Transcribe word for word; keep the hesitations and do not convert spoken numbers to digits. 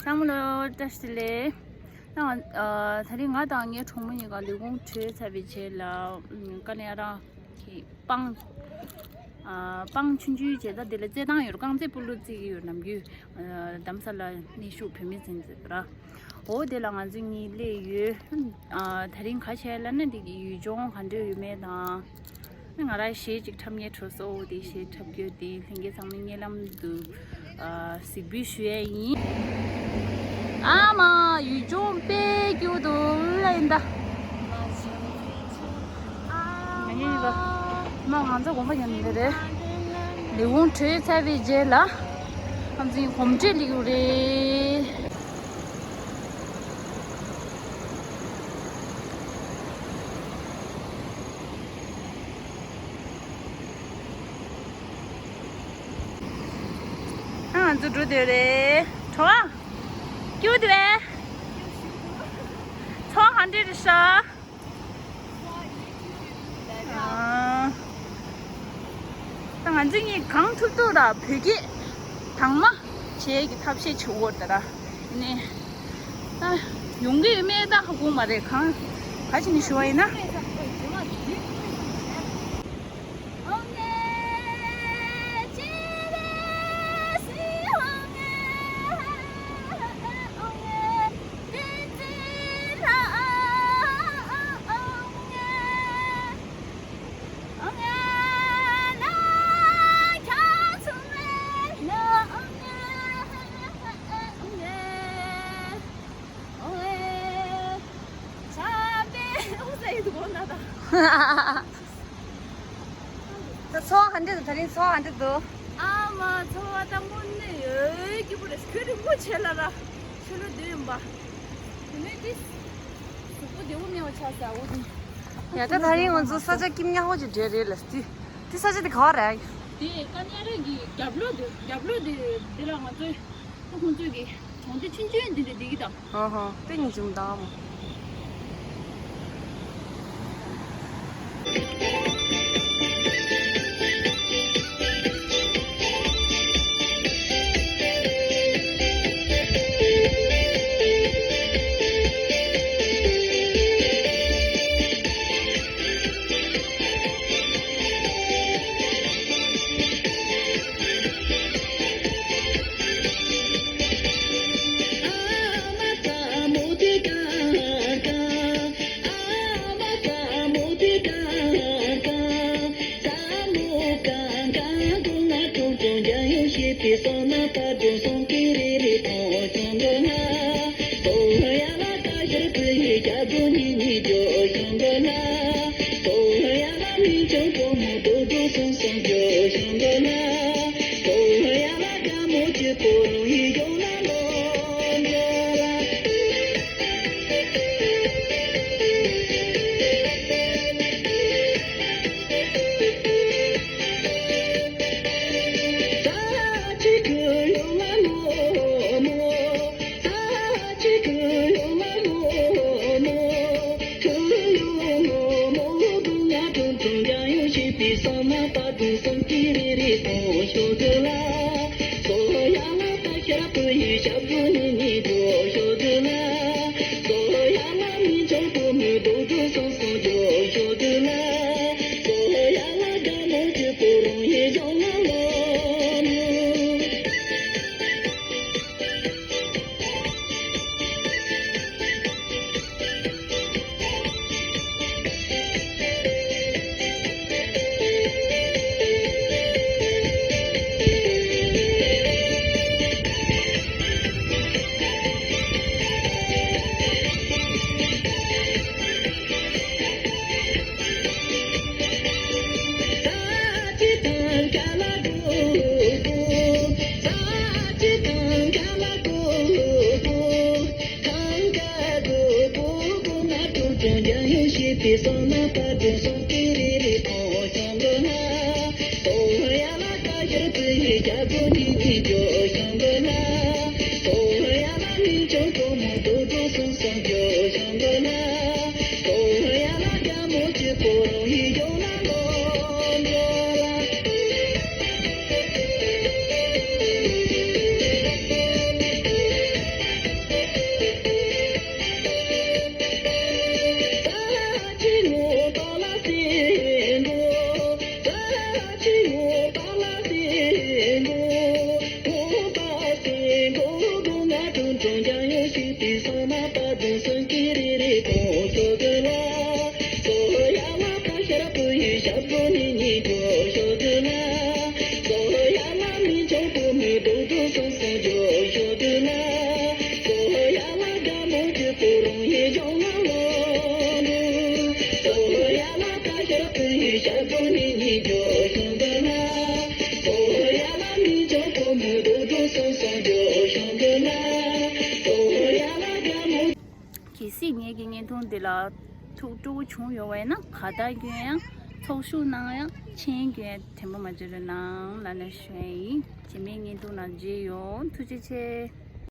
ཚང་མ་ལ་བཀྲ་ཤིས་བདེ་ལེགས། ད་ང་ཨ་ད་རིང་ང་དང་ངའི་གྲོགས་མོ་གཉིས་ཀ་ལས་ཁུངས་གྲོལ་ཚར་བའི་རྗེས་ལ་ཨམ་དཀའ་ལས་རང་གི་སྤང་ཨ་སྤང་ཆུང་ཆུང་བྱས། ད་དེ་ལ་རྩེད་ཐང་ཡོད། རྐང་རྩེད་སྤོ་ལོ་རྩེ་གི་ཡོད། ནམ་རྒྱུན་ཨ་རྡ་རམ་ས་ལ་གནས་བཞུགས་བོད་མི་ཚན་རྩེད་ར། འོ་དེ་ལ་ང་ཚོ་གཉིས་སླེབས་ཡོད། ཨ་ད་རིང་ག་བྱས་ལབ་ན། འདི་གི་ཡུལ་ལྗོངས་ག་འདྲ་ཡོད་མེད་དང་། ང་རང་གཞས་ཅིག་འཁྲབ་མཁན་གྲོགས་སོ། དེ་གཞས་འཁྲབ་རྒྱུ་དེ་ལྷན་རྒྱས་ཚང་མའི་སྙན་ལམ་དུ་ཨ་གཟིགས་འབུལ་ཞུ་ཡས་ཡིན། ཨ་མ་ཡུལ་ལྗོངས་དཔེ་སྐྱིད་པོ་འདུག་ལ་ཡིན་ད། ཨ་མ་ང་ཚོ་དགོན་པ་ཡོད་ནི་རེད། ལས་ཁུངས་གྲོལ་ཚར་བའི་རྗེས་ལ་ང་ཚོ་གོམ་བགྲོད་སླེབས་ཡོད་རེད། ཨ་ང་ཚོ་འགྲོ་འདོད་རེད། གྲོགས། སྐྱིད་པོ་འདུག་པས། ཚོགས་ག་འདྲ་རེད་ཤག་ཨ། ད་ང་ཚོ་གཉིས་གང་ཐུབ་ཐུབ་ལ་བོད་སྐད་དྭངས་མ་བྱེད་ཀྱི་ཐབས་ཤེས་བྱེད་འོ་ད་ར། ནས་ད་ཡོང་གི་ཡོད་མེད་ད་ཧ་གོ་མ་རེད། གང་ག་ཅི་ནས་ཞུ་བ་ཡིན་ན། ད་ཚོར་བ་ག་འདྲ་འདུག་ད་རིང་ཚོར་བ་ག་འདྲ་འདུག་ཨ་མ་ཚོར་བ་ད་དངོས་གནས་ཡོད་སྐྱིད་པོ་རེད། ཁྱོད་རིང་པོ་བྱས་ལ་ར་ཕྱི་ལོགས་སྡོད་ཡིན་པ། དེ་ནས་ཏིས་གཟུགས་པོ་བདེ་པོ་མེད་པ་ཆགས་ས་འོ་དེ། ཡ་ད་ད་རིང་ང་ཚོ་ས་ཆ་སྐྱིད་ཉག་པོ་ཅིག་འདྲ་རེད་ལ། ཏི་ཏི་ས་ཆ་དེ་ག་བ་རེད། དེ་ཀ་ཉ་རེ་གི་རྒྱབ་ལོགས་དེ་རྒྱབ་ལོགས་དེ་དེ་ལ་ང་ཚོའི། ཁོང་ཚོས་ཀྱི་གྲོང་སྡེ་ཆུང་ཆུང་འདི་འདྲ་བསྡད་ཀྱི་དང་། ཧོ་ཧོ། དེ་ཉིན་བྱུང་དང་མོ། གལ་སྲིད་ངེད་ཀྱི་བརྙན་ཐུང་འདི་ལ་ཐུགས་སྤྲོ་བོ་བྱུང་ཡོད་པ་ཡིན་ན། ཁ་བརྡ་བརྒྱུད་ཡང་ཚོགས་ཞུགས་གནང་ཡང་མཆན་བརྒྱུད་ཡང་དྲན་པ་མ་བརྗེད་རོགས་གནང་ལབ་ནས་ཞུ་ཡ་ཡིན། རྗེས་མའི་བརྙན་ཐུང་ནང་མཇལ་ཡོང་། ཐུགས་རྗེ་ཆེ།